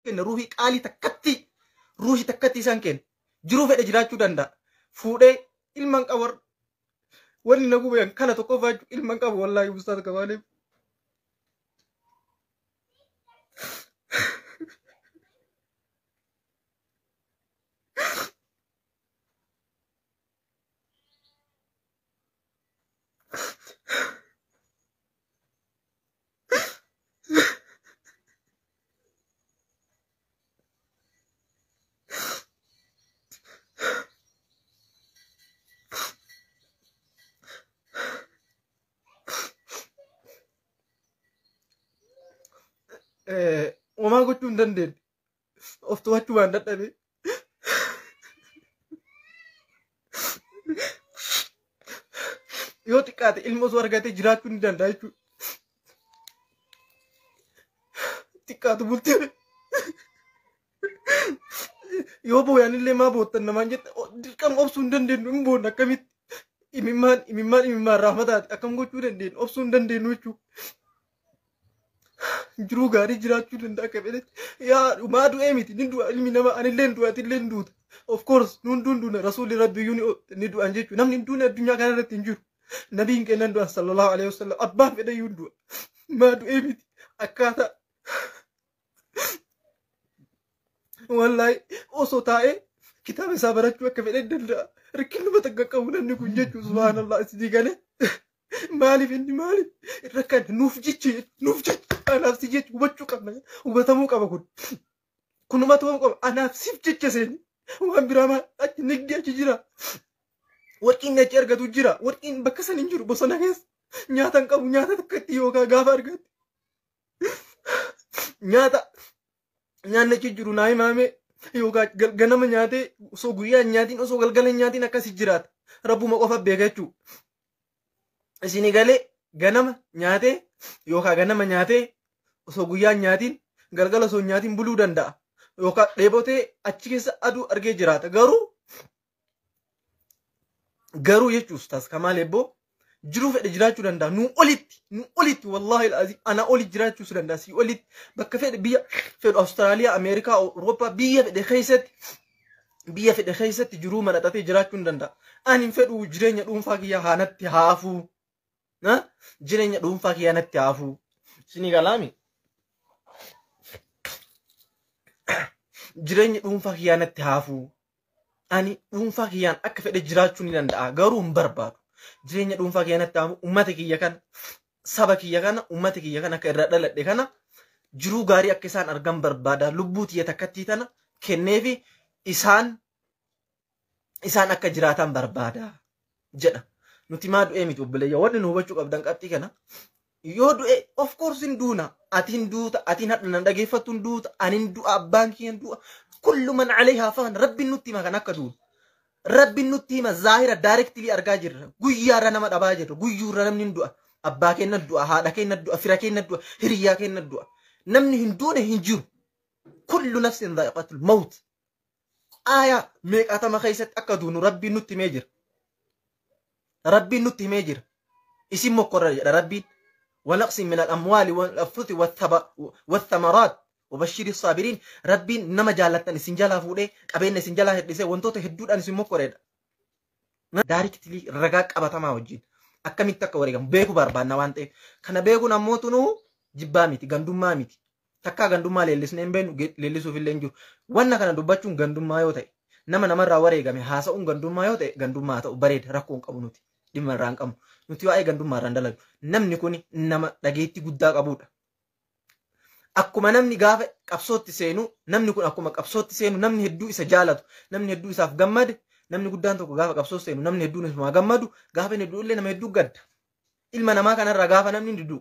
Kenna ruuhii qaalii takkatti, ruuhii takkatti isaan kenna. Jiruu fedhe jiraachuu danda'a. Fuudhee ilman qabu, wanni na gube kana tokkoffaa ilman qabu wallaahi Ustaaz Kamaaliif. Homaa gochuu hin dandeenye. Of to'achuu waan dadhabe. Yoo xiqqaate ilma osoo argatee jiraachuu ni danda'a jechuudha. Xiqqaatu bultee. Yoo booyan illee maa boottan namaan jette, dirqama obsuu hin dandeenyu, hin boonna akkamitti. Imimmaan imimmaan imimmaan raafmataati, akkam gochuu dandeenyu, obsuu hin dandeenyu jechuudha. Jiruu gaarii jiraachuu danda'a akka fedhetti. Yaa dhumaa du'ee miti, ni du'a ilmi namaa, anillee hin du'a, atillee hin duuta. Of course nuun duun duuna, rasuulli rabbiyyuu ni du'an jechuudha. Namni hin duune addunyaa kana irratti hin jiru. Nabiin kennan du'an sallallahu alaihi wasallam, abbaan fedhayyuu hin du'a. Maa du'ee miti, akkaataa wallaahi osoo taa'ee kitaaba isaa barachuu akka fedhe danda'a. Rakkinuma takka qabu namni kun jechuun subhaanallah isinii galee. Maaliif inni maaliif rakkan nuuf jecha, nuuf jecha, anaaf si jecha hubachuu qabna, hubatamuu qaba kun. Kun hubatamuu qaba, anaaf siif jecha seeni. Waan biraa maal achi nigdi achi jira. Warqiin achi argatu jira. Warqiin bakka san hin jiru, bosona keessa. Nyaata hin qabu, nyaata takkatti yookaan gaafa argatu. Nyaata nyaanni achi jiru naa himaame, yookaan ganama nyaatee osoo guyyaa hin nyaatiin, osoo galgala hin nyaatiin akkasi jiraata. Rabbuma qofa beeka jechuudha. Isinii galee, ganama nyaatee yookaan ganama nyaatee osoo guyyaa hin nyaatiin, galgala osoo hin nyaatiin buluu danda'a. Yookaan dheebotee achi keessa aduu argee jiraata. Garuu jechuun Ustaaz Kamaal Ebboo jiruu fedhe jiraachuu danda'a. Nuu olitti, nuu olitti, wallaahi alazim ana oli jiraachuus danda'a. Si olitti bakka fedhe, biyya fedhu, Awustiraaliyaa, Ameerikaa, Awurooppaa, biyya fedhe keessatti, biyya fedhe keessatti jiruu manaxatee jiraachuu hin danda'a. Ani hin fedhu, jireenya dhuunfaa kiyya haa natti haafuu. Jireenya dhuunfaa kiyya natti haafuu. Isinii galaami? Jireenya dhuunfaa kiyyaa natti haafuu. Ani dhuunfaa kiyyaan akka fedhe jiraachuu ni danda'a. Garuu hin barbaadu. Jireenya dhuunfaa kiyya natti haafu, uummata kiyya kana, saba kiyya kana, uummata kiyya kana akka irraa dhaladhe kana jiruu gaarii akka isaan argan barbaada. Lubbuu tiyya takkattii tana kenneefi isaan akka jiraatan barbaada jedha. Nuti maa du'ee miti obboleeyyaa, wanni nu hubachuu qabdan qabxii kana. Yoo du'e, of course hin duuna. Ati hin duuta, ati hin nan dhageeffattu hin duuta, ani hin du'a, abbaan kiyya hin du'a. Kullu man alayhaa faan, rabbiin nutti hima kan akka duunu. Rabbiin nutti hima, zaahira directly argaa jirra. Guyyaarra nama dhabaa jirra. Guyyuurra namni hin du'a. Abbaa keenya du'a, haadha keenya du'a, fira keenya du'a, hiriyyaa keenya du'a. Namni hin duune hin jiru. Kullu nafsin dhaa'iqatul mawt. Aayaa meeqaatama keessatti akka duunu rabbiin nutti himee jira. Rabbiin nutti himee jira. Isin mokkorra jedha rabbiin. ونقص من الأموال والأنفس والثمرات وبشر الصابرين. ربين نما جالتن isin jalaa fuudhee, qabeenya isin jalaa hir'isee, wantoota hedduudhaan isin mokkoreedha. Directly ragaa qabatamaa wajjin akkamitti akka wareegamu beekuu barbaanna waan ta'eef, kana beekuun ammoo tunuu jibbaa miti, gandummaa miti. Takkaa gandummaa leellisnee hin beeknu, leellisuuf illee hin jiru. Wanna kana dubbachuun gandummaa yoo ta'e, nama namarraa wareegame haasa'uun gandummaa yoo ta'e, gandummaa ta'u bareeda, rakkoo hin qabu, nuti dhimma irraa hin qabnu. Nuti waa'ee gandummaa irraa hin dalagu. Namni kun nama dhageettii guddaa qabudha. Akkuma namni gaafa qabsootti seenu, namni kun akkuma qabsootti seenu namni hedduu isa jaalatu, namni hedduu isaaf gammade, namni guddaan tokko gaafa qabsoo seenu namni hedduun isumaa gammadu, gaafa inni du'u illee nama hedduu gadda. Ilma namaa kanarraa gaafa namni du'u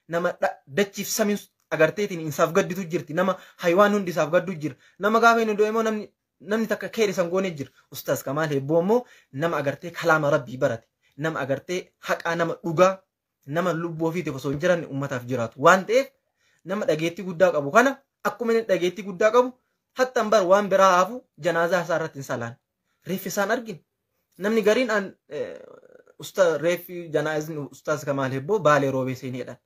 nama dachiif samiin agarteetiin isaaf gadditu jirti, nama haywaan hundi isaaf gaddu jira. Nama gaafa inni du'e immoo namni takka keeri san goonee jira. Ustaaz Kamaal Hebboo immoo nama agartee kalaama rabbii barate, nama agartee haqaa, nama dhugaa, nama lubbuu ofiitiif osoo hin jiranne uummataaf jiraatu waan ta'eef, nama dhageettii guddaa qabu kana, akkuma inni dhageettii guddaa qabu hattan bar waan biraa haafu janaazaa isaa irratti hin salaan. Reeffi isaan argin. Namni gariin an usta reeffi janaazni Ustaaz Kamaal Hebboo Baalee Roobee seeneedhaan.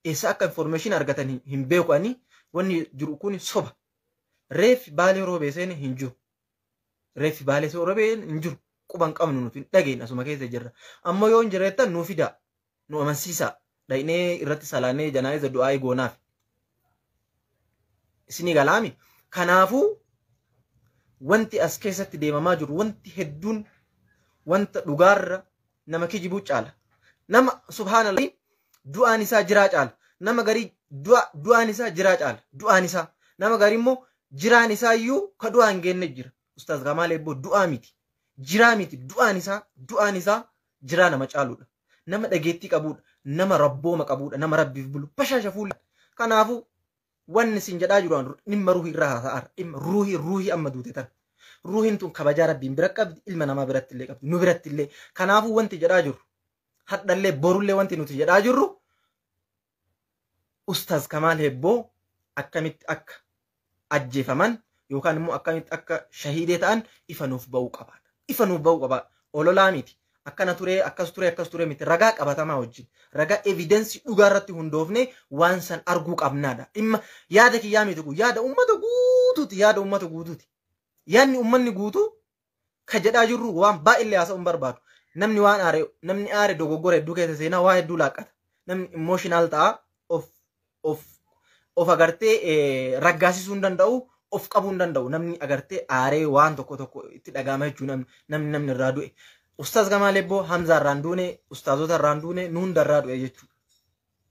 Eessa akka information argatan hin beeku ani, wanni jiru kun soba. Reeffi Baalee Roobee seene hin jiru. Reeffi Baalee Roobee hin jiru. Quban qabnu nuti dhageenya asuma keessa jirra. Ammoo yoo hin jirreettan nuu fidaa. Nu amansiisaa. Dhaynee irratti salaannee janaa'iza du'aa goonaaf. Isinii galaami. Kanaafuu wanti as keessatti deemamaa jiru wanti hedduun wanta dhugaarra nama kijibuu caala. Nama subhaanallah du'aan isaa jiraa caala. Nama garii du'aan isaa jiraa caala. Du'aan isaa. Nama garii immoo jiraan isaa iyyuu ka du'aa hin geenne jira. Ustaaz Kamaal Eebboo du'aa miti. Jiraa miti. Du'aan isaa jiraa nama caaluudha. Nama dhageettii qabuudha. Nama rabbooma qabuudha. Nama rabbiif bulu. Bashaasha fuula. Kanaafuu wanni isin jedhaa jiru dhimma ruuhii irraa haasa'aara. Dhimma ruuhii amma duute tana. Ruuhiin tun kabajaa rabbiin bira qabdi, ilma namaa biratti illee qabdi, nu biratti illee. Kanaafuu wanti jedhaa jirru hadhallee borullee wanti nuti jedhaa jirru Ustaaz Kamaal Hebboo akkamitti akka ajjeefaman yookaan immoo akkamitti akka shahiidee ta'an ifa nuuf ba'uu qabaadha. Ifa nuuf ba'uu qabaadha. Ololaa miti. Akkana ture, akkas ture, akkas ture miti. Ragaa qabatamaa wajjin. Ragaa evidensii dhugaa irratti hundoofne waan san arguu qabnaadha. Dhimma yaada kiyyaa miti kun yaada uummata guutuuti. Yaada uummata guutuuti. Yaadni uummanni guutuu ka jedhaa jirru waan baay'illee haasa'uu hin barbaadu. Namni waan aare, namni aare dogoggora hedduu keessa seenaa waa hedduu laaqqata. Namni emotional ta'a, of agartee raggaasisuu hin danda'u, of qabuu hin danda'u. Namni agartee aaree waan tokko tokko itti dhaga'ama jechuudha namni irraa du'e. Ustaaz Kamaal Eebboo Hamzaa irraa hin duune, ustaazota irraa hin duune, nu hunda irraa du'e jechuudha.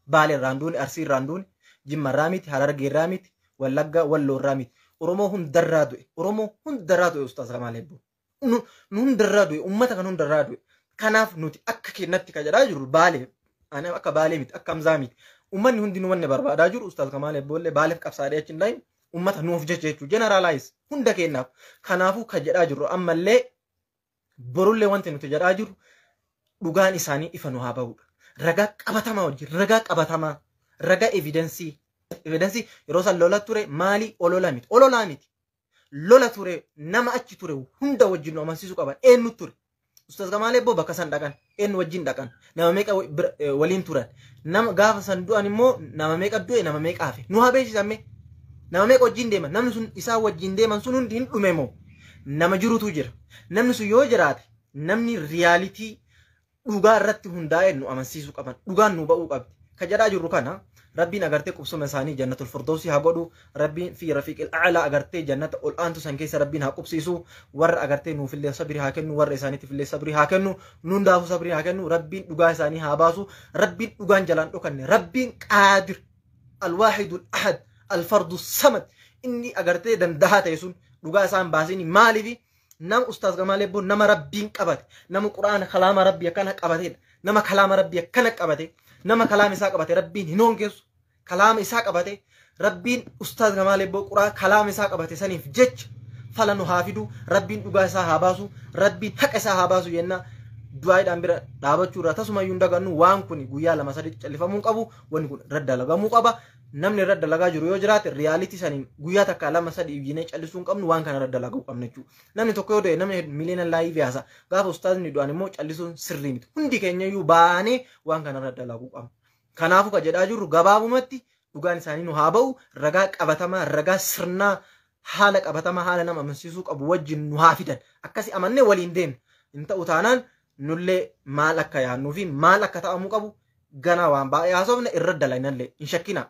Baalee irraa hin duune, Arsii irraa hin duune, Jimma irraa miti, Harargee irraa miti, Wallaggaa, Walloo irraa miti. Oromoo hundarraa du'e. Oromoo hundarraa du'e Ustaaz Kamaal Eebboo. Nu hundarraa du'e, uummata kan hundarraa du'e. Kanaaf nuti akka kennatti ka jedhaa jirru Baalee, ani akka Baalee miti, akka Hamzaa miti. Uummanni hundinuu wanni barbaadaa jiru Ustaaz Kamaal Eebboollee Baaleef qabsaadhee achi hin dhaayin uummata nuuf jecha jechuudha. Generalize hunda kennaaf. Kanaafuu ka jedhaa jirru ammallee borullee wanti nuti jedhaa jirru dhugaan isaanii ifa nu haa ba'uudha. Ragaa qabatamaa wajjin, ragaa qabatamaa, ragaa evidensii. Evidensii yeroo san lola ture maali olola miti. Ololaa miti. Lola ture nama achi ture hunda wajjin nu amansiisuu qaban. Eenyu ture? Ustaaz Kamaal Eebboo bakka san dhaqan. Eenyu wajjin dhaqan? Nama meeqa waliin turan? Nama gaafa san du'an immoo nama meeqa du'e, nama meeqa hafe? Nu haa beeksisan. Nama meeqa wajjin deeman? Namni sun isaan wajjin deeman sun hundi hin dhume moo? Nama jirutu jira. Namni sun yoo jiraate namni reality dhugaa irratti hundaa'e nu amansiisuu qaban. Dhugaan nu ba'uu qabdi. Ka jedhaa jirru kana Rabbiin agartee qubsuma isaanii jannatul firdawsii haa godhu. Rabbiin fi rafiiqil a'laa agartee jannata ol aantu san keessa Rabbiin haa qubsiisu. Warra agartee nuufillee sabrii haa kennu, warra isaaniitiifillee sabrii haa kennu, nu hundaafuu sabrii haa kennu. Rabbiin dhugaa isaanii haa baasu. Rabbiin dhugaan jalaan dhokanne. Rabbiin qaadir alwaahidul ahad alfardu samad inni agartee dandahaa ta'e sun dhugaa isaan baasini. Maaliifi nama Ustaaz Kamaal Eebboo nama Rabbiin qabate, nama Quraana kalaama Rabbii akkana qabatedha. Nama kalaama Rabbii akkana qabate, nama kalaama isaa qabate Rabbiin hin hongeessu. Kalaama isaa qabate Rabbiin Ustaaz Kamaal Eebboo Quraan kalaama isaa qabate saniif jecha fala nu haa fidu. Rabbiin dhugaa isaa haa baasu, Rabbiin haqa isaa haa baasu jenna. Du'aadhaan bira dhaabachuu irraa tasumayyuu hin dagannu. Waan kun guyyaa 2-3 callifamuu qabu, wanni kun irra dalagamuu qaba. Namni irra dalagaa jiru yoo jiraate reality saniin guyyaa 1 2 3 iyyinee callisuu hin qabnu, waan kana irra dalaguu qabna jechuudha. Namni tokko yoo du'e namni miliyoona live haasa. Gaafa ustaazni du'an immoo callisuun sirrii miti. Hundi keenya iyyuu baanee waan kana irra dalaguu qabna. Kanaafuu ka jedhaa jirru gabaabumatti dhugaan isaanii nu haa ba'u, ragaa qabatamaa, ragaa sirnaa, haala qabatamaa, haala nama amansiisuu qabu wajjin nu haa fidan. Akkasi amannee waliin deemna. Hin ta'u taanaan nullee maal akka yaadnuu fi maal akka ta'amuu qabu ganaa waan baay'ee haasofne irra dalagnallee hin shakkina.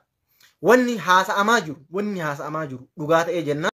Wanni haasa'amaa jiru, wanni haasa'amaa jiru dhugaa ta'ee jennaan.